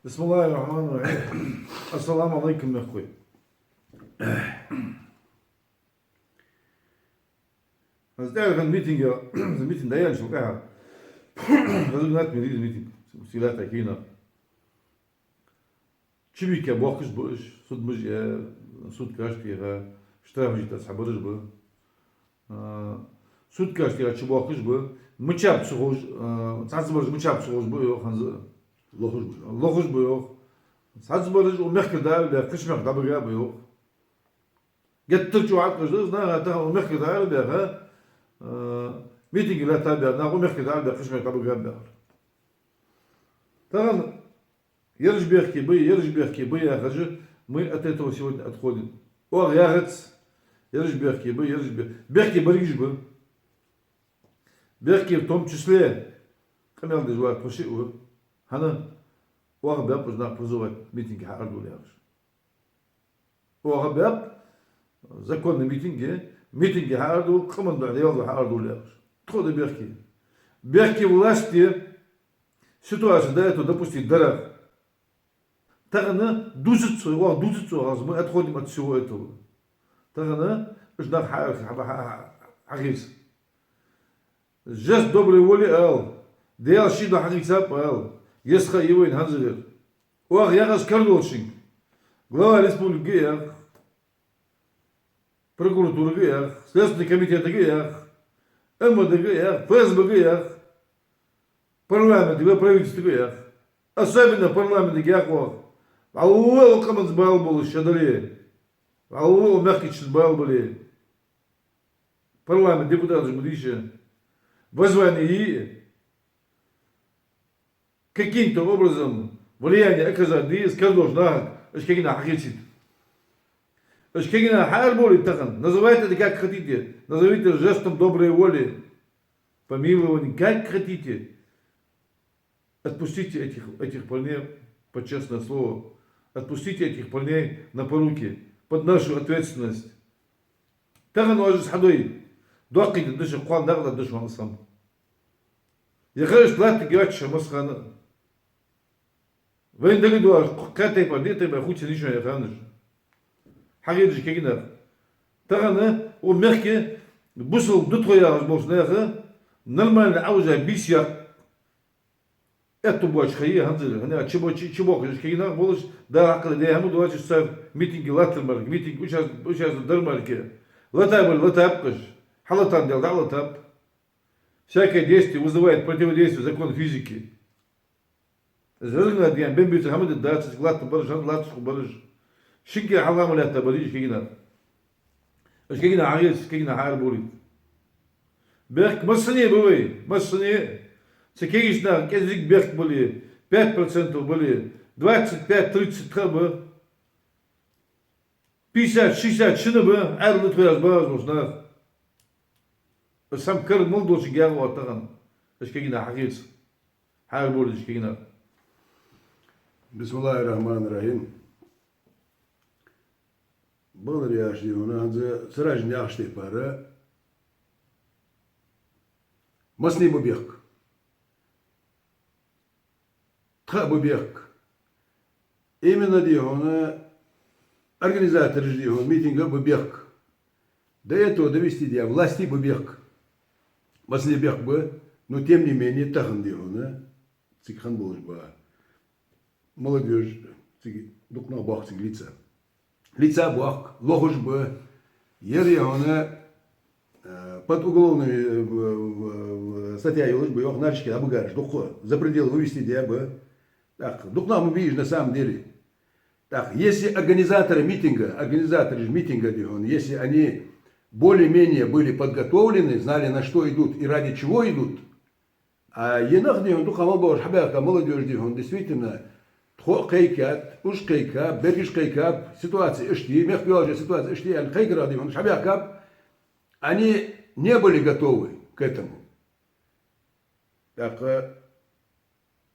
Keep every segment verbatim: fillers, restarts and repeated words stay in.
بسم الله الرحمن الرحيم. السلام عليكم, мехкахой. Аз тӀеххьара митинге, митинг дӀаяьнначул тӀехьагӀа, разогнать мел яр митинг, силата кийна. Чубийха боахкаш ба уж, суд маж я, суд каш тӀера, штраф жита цхьабараш ба. А, суд каш тӀера чубоахкаш ба, мичаб ца ховш, а, цхьаццабараш мичаб ца ховш ба, йоах хӀанз. Лохаш ба, йоах. Лохаш ба, йоах. Цхьаццабараш укх мехкара дӀа ара баьха, кхыча мехка дӀабига ба, йоах. Геттара чӀоагӀа Ӏаткъаш да из, наха тахан укх мехкара дӀа ара баьха, а, митинге латта баьха, наха укх мехкара дӀа ара баьха, кхыча мехка дӀабига баьха. Тахан ераш бехке ба, ераш бехке ба яхаш, мы от этого сегодня отходим. Оаха яхац, ераш бехке ба, ераш бе-, бехке баргаш ба. Бехке в том числе къамаьл деш вар тхо шиъ ва. ХӀана? Оаха баьб уж нах призывать митинге хьаарадовла яхаш. Оаха баьб законни митинге, митинге хьаарадовла, къаман духьа Даьла духьа хьаарадовла яхаш. Тхо да бехке. Бехке власти ситуацию до этого допустить дарах. Тахан дувцац цо, оаха дувцац цо, хӀанз мы отходим от всего этого. Тахан уж нах хьа-, хьа-, хьа-, хьа-, хьахеца. Жест доброй воли ала, Даьла ший духьа хьахийцаб ала, еза ха я вайна хӀанзарера. Оаха яхаш кара долчунга: глава республики га яха, прокуратурага га яха, Следственный комитетага га яха, МВДга га яха, ФСБга га яха, парламентага, правительствага га яха. Особенно парламентага яха оаха. ВӀалла укх къаманца бала болаш ша дале, вӀалла укх мехка чу бала бале, парламента депутаташ ма дий уж, воззвани е, каким-то образом влияние оказать де из кара долча нахага, уж кагий нах хьахецийта. Уж кагий нах хьаарабовлийта тахан. Называйте это как хотите. Назовите жестом доброй воли, помилование, как хотите. Отпустите этих, этих парней под честное слово. Отпустите этих парней на поруки, под нашу ответственность. Тахан оаш из хьадой, доккхий да шо, кхоана дакъа да шо, хӀанз сам. Е хӀанз латтаргйоацаш массахана. Вайна дагадоагӀаш кхаь тайпара, диъ тайпара хувцаш я шоана е хӀанз. Хьахедаш кагий нах. Тахан укх мехка бусалба да тхо яхаш болча наха нормально Ӏовижа бийса яккха аьттув боаца ха я хӀанзара. ХӀана аьлча чубо-, чу-, чубоахкаш уж кагий нах болаш, Дала хьакхале, дехьа ма доацаш цар митинге латтар мара, митинге участ-, участвовать дар мара. Латабар латаб-кх уж, хьалатандаь дӀалатаб. Всякое действие вызывает противодействие, закон физики. Из разогнать даьнна бембийца хӀама дергдац, из латта бараш, хӀанз латташ хургбар уж. Шин кӀира хьалха ма лаьтта барий уж кагий нах. Уж кагий нах хьахеца, кагий нах хьаарабовлийта. Бехк массане ба вай, массане. Цу кагийча наха кӀезига бехк бале, пять процентов бале, двадцать пять, тридцать тха а ба, пятьдесят, шестьдесят шин а ба, Ӏаьрла тхо яхаш багӀаш болча наха. Из хӀама кара мел долчунга яха оаха тахан, уж кагий нах хьахеца. Хьаарабовлийта уж кагий нах. بسم الله الرحمن الرحيم. Бакъдар яхаш, дий хьона, хӀанз царажна яхаш тайпара, массане ба бехк. Тха а ба бехк. Именно, дий хьона, организатораш, дий хьона, митинга а ба бехк. До этого довести даь власти а ба бехк. Массане бехк ба, но тем не менее тахан, дий хьона, цига хинна болаш ба молодёжь, цига дукха нах боахк цига лица. Лица боахк, лохаш ба. Ер, дий хьона, э, под уголовными, э, в-, в-, в-, статья йолаш ба, йоах, нарочки дӀабигараш дукха, за пределы вывести даь ба. ТӀаккха дукха нах ма бий уж на самом деле. ТӀаккха если организаторы митинга, организаторы митинга, дий хьона, если они более-менее были подготовлены, знали, на что идут и ради чего идут, а е нах, дий хьона, дукха мел боахкаш хьабаьхка молодёжь, дий хьона, действительно, тхо а кхайкад, уж кхайкаб, берригаш кхайкаб, ситуация иштта я, мехка йолаш я ситуация иштта я аьнна кхайкарах, дий хьона, уж хьабаьхкаб, они не были готовы к этому. ТӀаккха,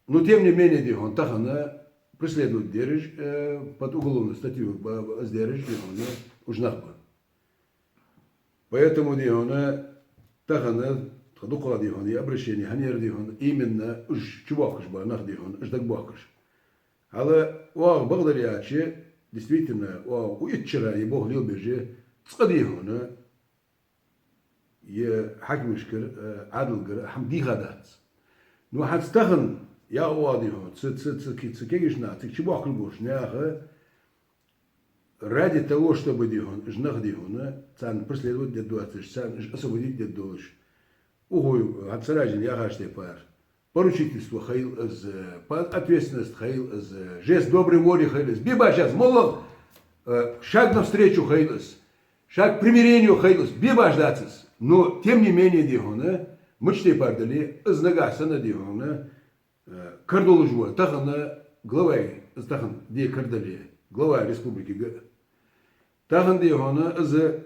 но тем не менее, дий хьона, тахан преследовать дераш, э, под уголовную статью ба-, ба-, из дераш, дий хьона, уж нах ба. Поэтому, дий хьона, тахан тха дукхагӀа, дий хьона, е обращени хӀана яр, дий хьона, именно уж чубоахкаш ба нах, дий хьона, уж дагабоахкаш. Хьажал, оаха бакъдар аьлча, действительно, оаха укх итт шера ер болх лелабеш, цкъа, дий хьона, ер хьакимашкара, э, Ӏаьдалгара хӀама дийха дац. Ну, хӀанз тахан, я оаха, дий хьона, цу, цу, цу, ки-, цу кегийча наха, цига чубоахкаш болча наха, ради того, чтобы, дий хьона, уж нах, дий хьона, царна преследовать дергдоацаш, царна уж освободить дергдолаш, укхо, хӀанз цу раьжена яхача тайпара, поручительство хийла из, по-, ответственность хийла из, жест доброй воли хийла из, бе башха яц, моллагӀа, э, шаг навстречу хийла из, шаг к примирению хийла из, бе башха дац из. Но, тем не менее, дий хьона, мича тайпара дале, из нагахьа санна, дий хьона, э, кара долаш ва, тахан главай, из тахан де кара дале, глава республикига. Тахан, дий хьона, из, э,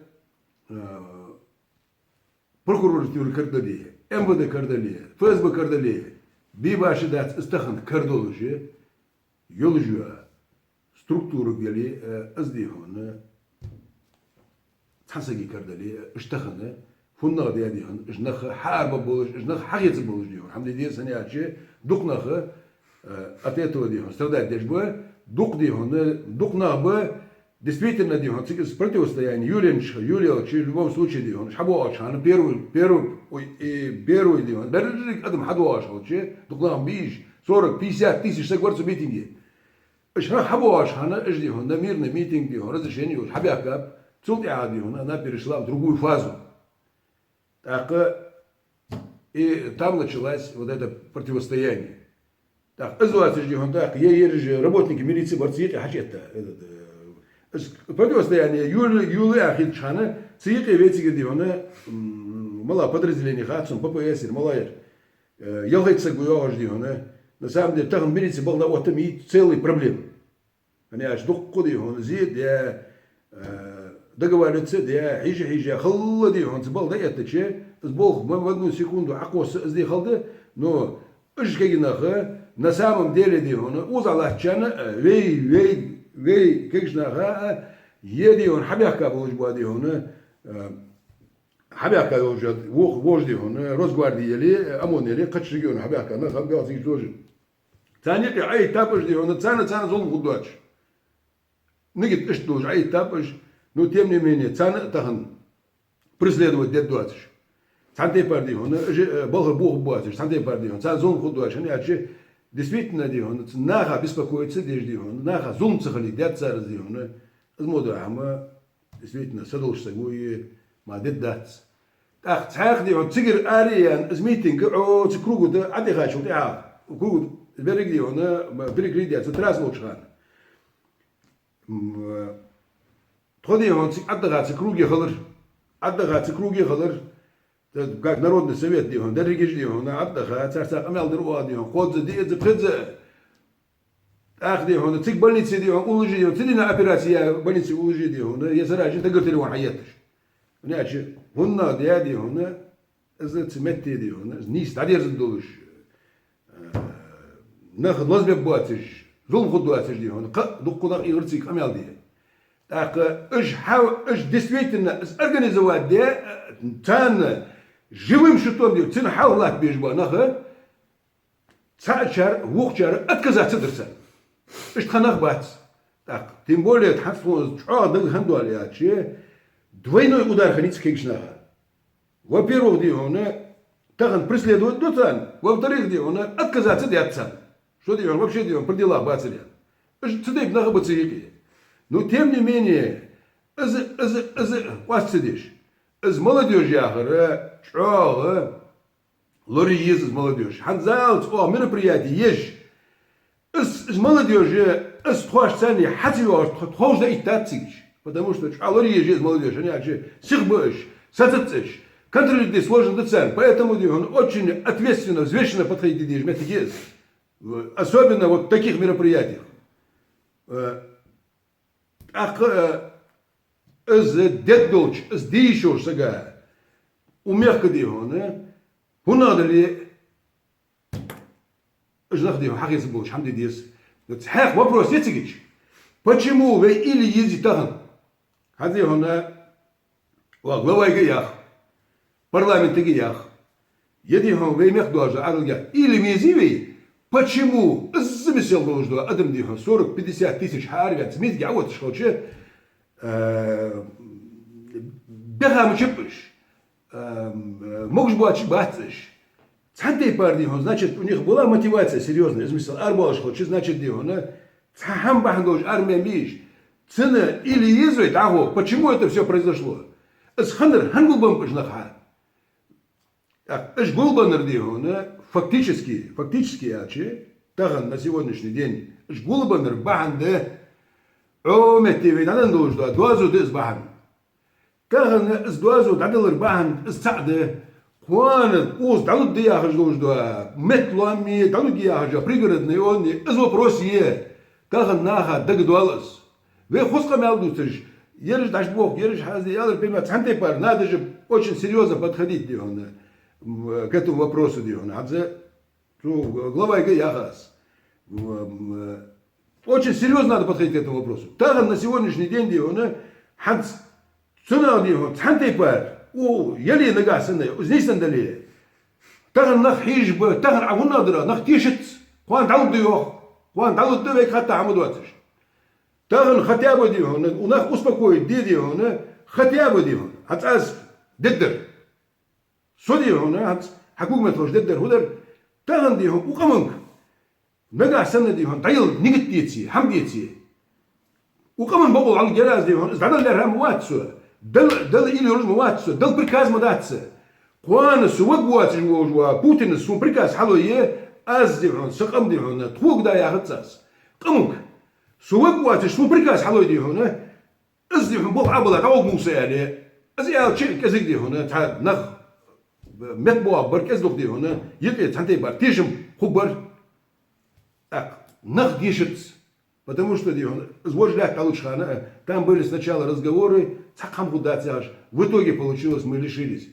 прокуратура кара дале, М В Д кара дале, Ф С Б кара дале, бе башха дац из тахан кара долаш йолаш йола структурага яле, э, из, дий хьона, цхьан сага кара дале, уж тахан, фуннагӀа да, дий хьона, уж нах хьаарабе болаш, уж нах хьахеца болаш, дий хьона, хӀама де деза, хӀана аьлча дукха нах, э, от этого, дий хьона, страдать деш ба, дукха, дий хьона, дукха нах ба, действительно, дий хьона, цига из противостояние юлаеннача, юлаелча, в любом случае, дий хьона, уж хьабоагӀача хана, первый, первый, ой, э, первый, дий хьона, берригаш адам хьадоагӀаш хилча, дукха нах ба уж, сорок, пятьдесят тысяч саг вар цу митинге. Уж хьабоагӀача хана, уж, дий хьона, на мирный митинг, дий хьона, разрешение йолаш хьабаьхкаб, цул тӀехьагӀа, дий хьона, она перешла в другую фазу. ТӀаккха и там началось вот это противостояние. ТӀаккха из воацаш, дий хьона, тӀаккха е-, ераш работники милиции бар цу юкъе хьачуэтта. Этот, э, из противостояние юла-, юла а хилча хана, цу юкъе вай цига, дий хьона, м, мала подразделение хац сона, П П С яр, мала яр. Э, ялхайтта саг ва йоагӀаш, дий хьона. На самом деле, тахан милице балха дӀаотта мий целый проблема. ХӀана аьлча дукха, дий хьона, зе а даь, э, договориться а даь, хьежа-хьежа, хала, дий хьона, цу балха дӀаэттача, из болх ма-, в одну секунду Ӏокхосса из, дий, хала да, но уж кегий нах, на самом деле, дий хьона, укхаза латтачарна, э, вай, вай, вай кегийча наха, э, е, дий хьона, хьабаьхка болаш ба, дий хьона, э, хьабаьхка йолаш, вох-, вож, дий хьона, Росгварди яле, ОМОН яле, кхыча регионах хьабаьхка нах, хӀама белхаш цига йолаш. Царна юкъе Ӏоэттаб уж, дий хьона, царна, царна зулам хургдоацаш. Нигат иштта долаш Ӏоэттаб уж, но тем не менее, царна а тахан преследовать дергдоацаш. Цхьан тайпара, дий хьона, уж, э, балха бохаргбоацаш, цхьан тайпара, дий хьона, царна зулам хургдоацаш, хӀана аьлча, действительно, дий хьона, ц-, наха беспокоиться деш, дий хьона, наха зулам ца хилийта деза цар из, дий хьона, из мо дола хӀама, действительно, са долаш саг ва из, ма дергдац. ТӀаккха цхьаькха, дий хьона, цигара ара а яьнна, из митинг, о, цу круга тӀа Ӏодихачул тӀехьагӀа, круга берригаш, дий хьона, м-, перекрыть даь, цу трасса волча хана. М, э, тхо, дий хьона, цига Ӏодиха цу круге хилар, Ӏодиха цу круге хилар, т-, как народный совет, дий хьона, дерригаш, дий хьона, Ӏодиха, царца къамаьл дир оаха, дий хьона, кхозза, диъазза, пхезза. ТӀаккха, дий хьона, цига больнице, дий хьона, уллаш а, дий хьона, цу дийнахьа операци яь больнице уллаш а, дий хьона, е саражи тагар телефон хьаетташ. ХӀана аьлча, хӀанз а да, дий хьона, из цу метте, дий хьона, из нийса дӀадерзаргдолаш, э, нах лазабергбоацаш, зулам хургдоацаш, дий хьона, кхы а дукха нах ийгӀар цига къамаьл де. ТӀаккха уж хьа-, уж действительно из организовать даь, э, царна живым щитом, дий, цунна хьалха латтабеш бола нах, цхьаъ чар, вокх чар отказаться дир царна. Иштта хиннабац. ТӀаккха, тем более, тхьац хьона чӀоагӀа дагахьа дола аьлча, двойной удар хиннай цу кегийча наха. Во-первых, дий хьона, тахан преследовать ду царна, во-вторых, дий хьона, отказаться даьд царна. Шо, дий хьона, вообще, дий хьона, при делах бацар аьнна. Уж цу тайпа нах ба цу юкъе. Но тем не менее, из, из, из къоаста ца деш. Из молодёжь яхар чӀоагӀа лорае еза из молодёжь. ХӀанзалца оаха мероприяти еш. Из, из молодёжь, из тхоашца цхьана хьа ца йоагӀаш, тхо-, тховш дӀаэттад цигача. Потому что чӀоагӀа лорае еза из молодёжь, хӀана аьлча сиха ба уж, сацац уж, контролировать де сложно да царна. Поэтому, дий хьона, очень ответственно, взвешенно подходить де дезаш моттиг я из. Особенно вот в таких мероприятиях. Э, ТӀаккха, э, из дергдолча, из де йиш йолча сага, укх мехка, дий хьона, хӀанз а дале, уж нах, дий хьона, хьахеца болаш хӀама де деза. Цхьаькха вопрос я цигача. Почему вай уйла е езий тахан? ХӀанз, дий хьона, ва главайга а йоах, парламентага а йоах, е, дий хьона, вай мехка долча Ӏаьдалга а йоах, уйла е езий вай, Почему? Из мисал долаш да, адам, дий хьона, сорок-пятьдесят тысяч хьаарваьнна мизге Ӏовотташ хилча, э, беха ма чаппаш, э, могаш боацаш бац уж. Цхьан тайпара, дий хьона, значит, у них была мотивация серьёзная. Из мисал арабоалаш хилча, значит, дий хьона, цхьа хӀама бахьан долаш араме мийш. Цунна или еза вай дӀахо, почему это всё произошло? Из хиннар хӀана гулбеннаб уж нах хьа? ТӀаккха уж гулбеннар, дий хьона, фактически, фактически аьлча, тахан, на сегодняшний день, уж гулбеннар бахьан да, Ӏо метте вай дӀаденна долаш да, доазув да из бахьан. Тахан из доазув дӀадалар бахьан, из цаӀ да. Кхоана укхаза дӀалургда яхаш долаш да, метталоам е дӀалургья яхаш да, Пригородный он е, из вопрос я. Тахан наха дагадоал из. Вай хоза къамаьл дувцараш, ераш дӀачубохк, ераш хьазде, ялар пема, цхьан тайпара, надо же очень серьёзно подходить, дий хьона, м, к этому вопросу, дий хьона. ХӀанз цу главайга яхаш. М, м, очень серьёзно надо подходить к этому вопросу. Тахан, на сегодняшний день, дий хьона, хӀанз цунах, дий хьона, цхьан тайпара, у, яле нагахьа санна, из нийсденна дале. Тахан нах хьежаш ба, тахан Ӏа хӀанз дар, нах тешац, кхоана дӀалургда йоах, кхоана дӀалургда вайга хатта хӀама доацаш. Тахан хотя бы, дий хьона, у нах успокоить де, дий хьона, хотя бы, дий хьона, хӀанз аз дергдар. Со, дий хьона, хӀанз хьа кугмет лош дергдар, хӀу дар. Тахан, дий хьона, у къаманга нагахьа санна, дий хьона, дӀаяла нигат деце, хӀама деце. У къаман бокъо хьалгера аз, дий хьона, из дӀадала лаьрхӀа ма вац со. Дала, Дала уйла йолаш ма вац со. Дала приказ ма дац са. Кхоана со варг воацаш волаш ва, Путина сона приказ хьалой, аз, дий хьона, са къам, дий хьона, тхога да яхац аз. Къаманга. Со варг воацаш сона приказ хьалой, дий хьона, из, дий хьона, болх Ӏобилла, дӀагӀоргва са аьле. Из аьлча кӀезига, дий хьона, цхьа нах, меттабоагӀаргбар кӀезига, дий хьона, юкъе цхьан тайпара тешам хургбар. ТӀаккха нах дешац. Потому что, дий хьона, из вож лаьтта дӀалуча хана, там были сначала разговоры, цхьаккха хӀама хургдац яхаш, в итоге получилось, мы лишились.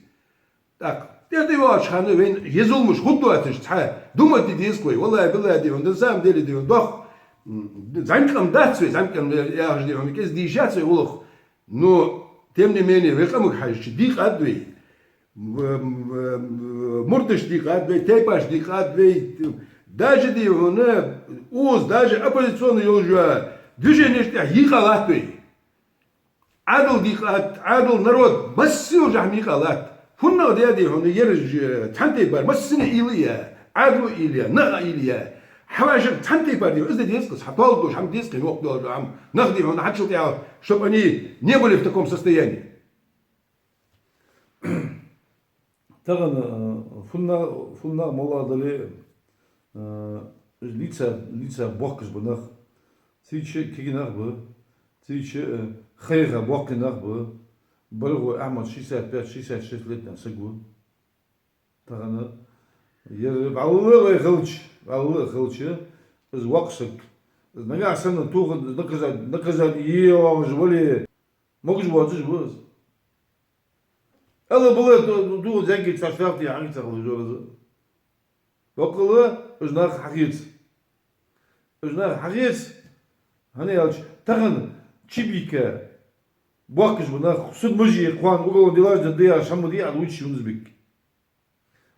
ТӀаккха тӀехьа тӀайоагӀача хана вайна е зуламаш хургдоацаш цхьа думать де деза-кх вай, валлахӀи-биллахӀи, дий хьона, на самом деле, дий хьона, дох, м, зӀамига къам дац вай, зӀамига къам яхаш, дий хьона, кӀезига дийшац вай гӀулакх. Но, тем не менее, вай къамага хьежача, дийкъад вай. М, м, м, мурдаш дийкъад вай, тайпаш дийкъад вай. Даже, дий хьона, укхаза, даже оппозиционни йолаш йола движенеш тӀехьа йийкъа латт вай. Ӏаьдал дийкъад, Ӏаьдал народ, масса йолча хӀаман йийкъа латт. ХӀаннагӀа де, дий хьона, ераш, э, цхьан тайпара, массане уйла я, Ӏаьдало уйла я, наха уйла я. ХьавӀашагӀ цхьан тайпара, дий хьона, из де деза-кх, хьатоаладеш хӀама деза-кх, йоккха долаш хӀама. Нах, дий хьона, хьачул тӀехьа, чтоб они не были в таком состоянии. Тахан, э, фуннагӀа, фуннагӀа моллагӀа дале, э, лийца, лийца бохкаш ба нах. Цигача кагий нах ба, цигача, э, хайха боккхий нах ба. БаргӀу Ахьмад шестьдесят пять, шестьдесят шесть лет саг ва. Тахан ер вӀалла вай хилча, вӀалла хилча, из воккха саг. Из нагахьа санна тоха, наказа-, наказани е йоагӀаш вале, могаш воацаш ва из. Ала бала ду-, ду-, зӀамига цхьа шахте хьагица хила жорза. Боккъала уж нах хьахеца. Уж нах хьахеца, хӀана аьлча, тахан чубийха бохкаш ба нах, суд мажи кхоана уголовни дела де даяр шамма дия, а лучше Юнус-Бек.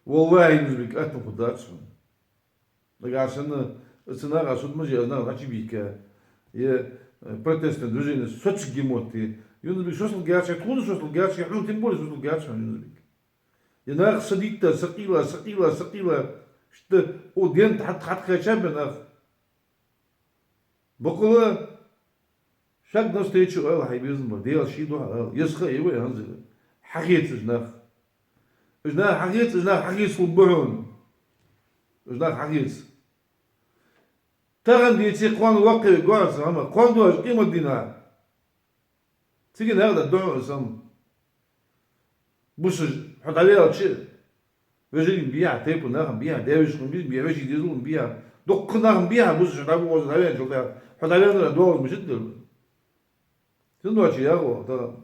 ВаллахӀи, Юнус-Бек, атта хургдац хьона. Нагахьа санна, цу наха суд мажи, аз нах дӀачубийха, е, э, протестни движени соцаргья мотте. Юнус-Бек, шоашта герча, тхона шоашта герча, хьона тем более шоашта герча, Юнус-Бек. Е нах са дитта, са къийла, са къийла, са къийла, шта у ден хьат-, хьатӀакхаьчаб нах. Боккъала шаг навстречу аьле хьай безам ба, Дала ший духьа аьле, еза ха а вай хӀанзара. Хьахеца уж нах. Уж нах хьахеца, уж нах хьахецалургба хьона. Уж нах хьахеца. Тахан деце кхоана ваккхаве гоаца хӀама, кхоана доагӀаш къематдийнахьа. Цига нагӀа да духьал сам. Бусаш хьо дӀаваьлча, вежарий бийхьа, тайпан нах бийхьа, даь-веший хӀама бийхьа, веший дезал бийхьа, дуккха нах бийхьа, бусаш хьо дӀавоагӀаш, дӀаваьнначул тӀехьа, хьо дӀаваьннар доаллаш ма шит дер. Син доача яхо, да.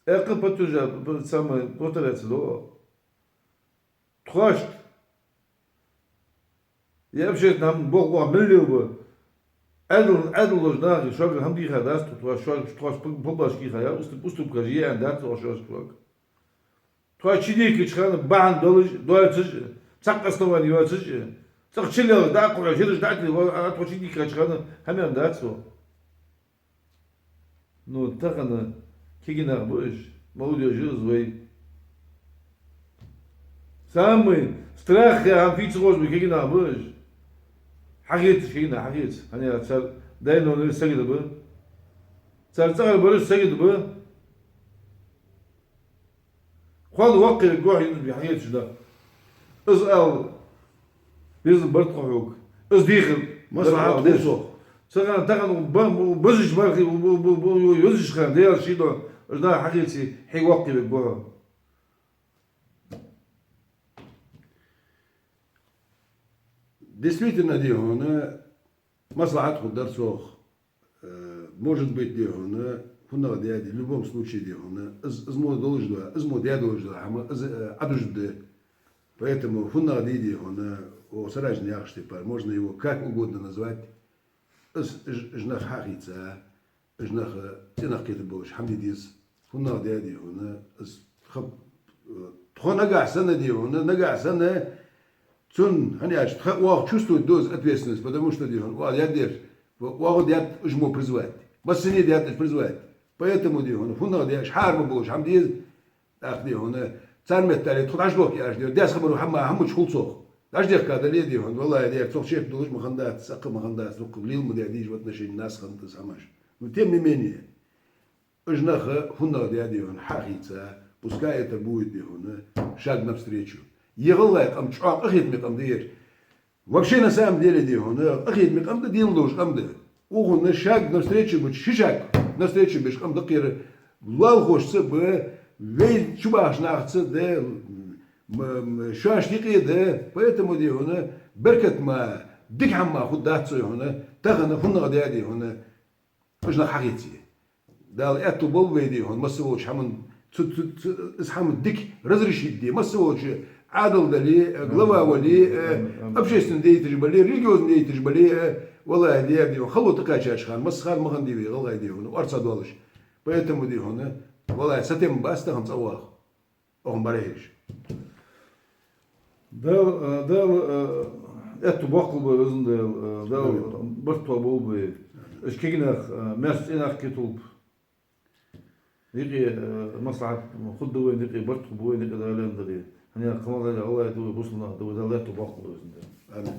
Эккха подтверждать, самое, повторяться до. Тхоашта е общественни хӀама болх бе мел лелабе. Ӏаьдал, Ӏаьдал долча наха шугара хӀама дийхадац тхо, тхоаш шугара, тхоаш пол-, полбашка йийхаяр, уступ-, уступкаш е аьннадац тхо шугара. Тхоаш чудийхкача хана бахьан долаш, доацаш, цхьаккха основани йоацаш, ЦӀагӀа чулелаш дӀакхухьаш, жираш дӀатилла, ва, а тхо чудийккхача хана хӀама дац цо. Ну, тахан кегий нах ба уж, молодёжь я из вай. Самый страх я хӀама фу ца ховш ба кегий нах ба уж. Хьахеца уж кегий нах, хьахеца. ХӀана аьлча цар даь-ноаной сагота ба. Цар цӀагӀара бараш сагота ба. Кхоана воккхавергва хьо, юнус бе хьахецаш да. Из ала безам бар тхо хьога. Из дийхар маслахьат хул сох. Сагана тахан ба-, ба-, безаш мархий, бу-, бу-, бу-, бу-, везаш хана, Даьла ший духьа, из да хьахеце, хье воккхавергва хьо. Действительно, дий хьона, маслахьат хургдар сох. Э, может быть, дий хьона, фуннагӀа даьд, в любом случае, дий хьона, из, из мо долаш да, из мо даь долаш да, хӀама, из, э, Ӏадужда. Поэтому фуннагӀа дий, дий хьона, о, саражна яхаш типа, можно его как угодно назвать. Из, уж, уж нах хьахийца, уж нах, э, цӀенах кхетар болаш хӀама де деза. ФуннагӀа даьд, дий хьона, из тха, э, тхо нагахьа санна, дий хьона, нагахьа санна, цун, хӀана аьлча, тха оаха чувствовать ду из ответственность, потому что, дий хьона, оаха даьд дер, оаха даьд уж мо призвать. Массане даьд уж призвать. Поэтому, дий хьона, фуннагӀа даьд, уж хьаарам болаш хӀама деза, тӀаккха, дий хьона, цар метте тхо дӀачудохка яхаш дер, даьсса хабар хӀама, хӀама чу хул сох. ДӀачудехка дале, дий хьона, валлахӀи, дер, цох чехка долаш ма хиннадац, цӀаккха ма хиннадац, дукха лела ма даьдий из в отношении нас хиннад из хӀамаш. Ну, тем не менее, уж нах фуннагӀа даьд, дий хьона, хьахийца, пускай это будет, дий хьона, шаг навстречу. Е гӀалгӀай къам чӀоагӀа къахетаме къам да ер. Вообще, на самом деле, дий хьона, къахетаме къам да, дин долаш къам да. Укхунна шаг навстречу беча, ши шаг навстречу беча къам да-кх ер. Лоалахошца а ба, вай чубахача нахаца а да, м, м, шоашта юкъе а да. Поэтому, дий хьона, беркат мара, дика хӀама мара хургдац цо, дий хьона, тахан фуннагӀа даьд, дий хьона, уж нах хьахеце. Дала аьттув болба вай, дий хьона, масса волча хӀаман, цу, цу, цу, из хӀама дика разрешить де, масса волча Ӏаьдал дале, э, глава вале, э, общественный деятель бале, религиозный деятель бале, э, валлахӀи, дер, дий хьона, хало тӀакхаьчача хана, масса хана ма хиннадий вай гӀалгӀай, дий хьона, орцагӀдоалаш. Поэтому, дий хьона, валлахӀи, сатем бац тахан цӀаваха. Оаха барахьа еш. Дала, э, Дала, э, аьттув боаккхалба вай, Везан Даьла, э, Дала барт тохаболба вай. Уж кегий нах, э, маьрша цӀенах кхеталба. Юкъе, э, маслахьат хургда вайна, юкъе барт хургба вайна, юкъе Дала аьнна дале. ХӀана аьлча кхы мел гӀалгӀай да вай, бусалба нах да вай, Дала аьттув боаккхалба вай, Везан Даьла. Амин.